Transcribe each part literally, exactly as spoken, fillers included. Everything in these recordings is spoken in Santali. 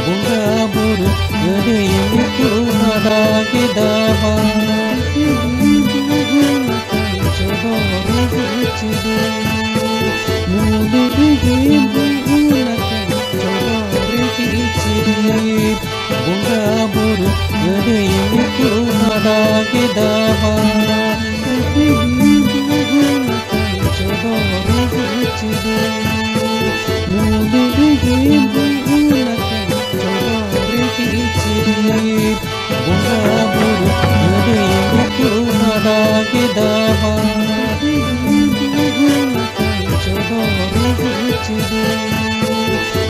ᱵᱚᱸᱜᱟ ᱵᱩᱨᱩ ᱟᱹᱰᱤ ᱧᱩᱛᱩᱢ ᱟᱫᱟ ᱠᱮᱫᱟ ᱵᱟ᱾ ᱪᱚᱰᱚᱨ ᱪᱤᱨᱤ ᱢᱩᱞᱩᱜ ᱜᱮ ᱵᱩᱞ ᱟᱠᱟᱱ ᱪᱚᱰᱚᱨ ᱪᱤᱨᱤ᱾ ᱵᱚᱸᱜᱟ ᱵᱩᱨᱩ ᱟᱹᱰᱤ ᱧᱩᱛᱩᱢ ᱟᱫᱟ ᱠᱮᱫᱟ ᱵᱟ᱾ ᱪᱚᱰᱚᱨ ᱪᱤᱨᱤ ᱢᱩᱞᱩᱜ ᱜᱮ ᱵᱩᱞ ᱟᱠᱟᱱ ᱪᱚᱰᱚᱨ ᱪᱤᱨᱤ᱾ ᱵᱚᱸᱜᱟ ᱵᱩᱨᱩ ᱟᱹᱰᱤ ᱧᱩᱛᱩᱢ ᱟᱫᱟ ᱠᱮᱫᱟ ᱵᱟ᱾ ᱪᱚᱰᱚᱨ ᱪᱤᱨᱤ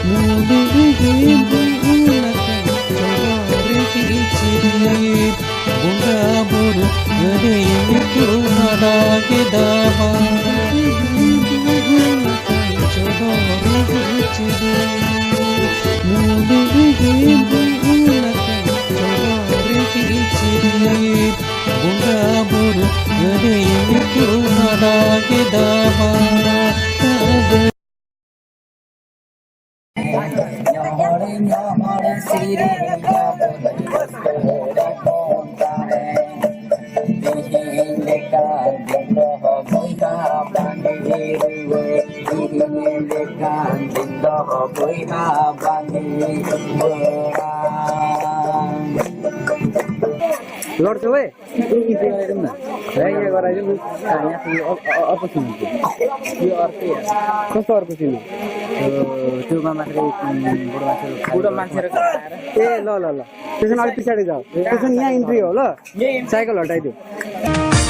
ᱢᱩᱞᱩᱜ ᱜᱮ ᱵᱩᱞ ᱟᱠᱟᱱ ᱪᱚᱰᱚᱨ ᱪᱤᱨᱤ᱾ ᱵᱚᱸᱜᱟ ᱵᱩᱨᱩ ᱟᱹᱰᱤ ᱧᱩᱛᱩᱢ ᱟᱫᱟ ᱠᱮᱫᱟ ᱵᱟ᱾ ᱪᱚᱰᱚᱨ ᱪᱤᱨᱤ ᱢᱩᱞᱩᱜ ᱜᱮ ᱵᱩᱞ ᱟᱠᱟᱱ ᱪᱚᱰᱚᱨ ᱪᱤᱨᱤ᱾ ᱵᱚᱸᱜᱟ ᱵᱩᱨᱩ ᱟᱹᱰᱤ ᱧᱩᱛᱩᱢ ᱟᱫᱟ ᱠᱮᱫᱟ ᱵᱟ᱾ ᱧᱚᱦᱚᱲ ᱧᱚᱦᱚᱲ ᱥᱮᱨᱮᱧ ᱟᱵᱚᱱ ᱠᱚᱲᱟ ᱦᱚᱯᱚᱱ ᱛᱟᱦᱮᱸ᱾ ᱛᱤᱦᱤᱧ ᱞᱮᱠᱟᱱ ᱫᱤᱱ ᱫᱚ ᱵᱚᱭᱦᱟ ᱵᱟᱝ ᱨᱩᱣᱟᱹᱲ᱾ ᱛᱤᱦᱤᱧ ᱞᱮᱠᱟᱱ ᱫᱤᱱ ᱫᱚ ᱵᱚᱭᱦᱟ ᱵᱟᱝ ᱨᱩᱣᱟᱹᱲᱟ᱾ ᱞᱚᱲ ᱪᱚᱵᱮ᱾ ᱦᱮᱸ, ᱤᱭᱟᱹ ᱠᱚᱨᱟ ᱡᱩ, ᱠᱟᱹᱢᱤᱭᱟ ᱠᱚ, ᱚ-, ᱚ-, opportunity. ᱤᱭᱟᱹ ᱟᱨ ᱠᱤ? ᱠᱚᱥᱚ ᱟᱨ ᱠᱩᱥᱤ ᱱᱟ? ᱛᱚ, ᱛᱩ ᱢᱟ ᱢᱟᱥᱨᱮ, ᱩᱸ, ᱵᱩᱰᱟ ᱢᱟᱥᱨᱮ᱾ ᱵᱩᱰᱟ ᱢᱟᱥᱨᱮ᱾ ᱮ, ᱞᱚ, ᱞᱚ, ᱞᱚ. ᱥᱴᱮᱥᱚᱱ ᱟᱨ ᱯᱤᱪᱷᱟᱲᱤ ᱫᱚ. ᱥᱴᱮᱥᱚᱱ ᱤᱧᱟᱹᱜ entry ᱦᱚ, ᱞᱚ. ᱥᱟᱭᱠᱮᱞ ᱦᱚᱴᱟᱭ ᱫᱚ.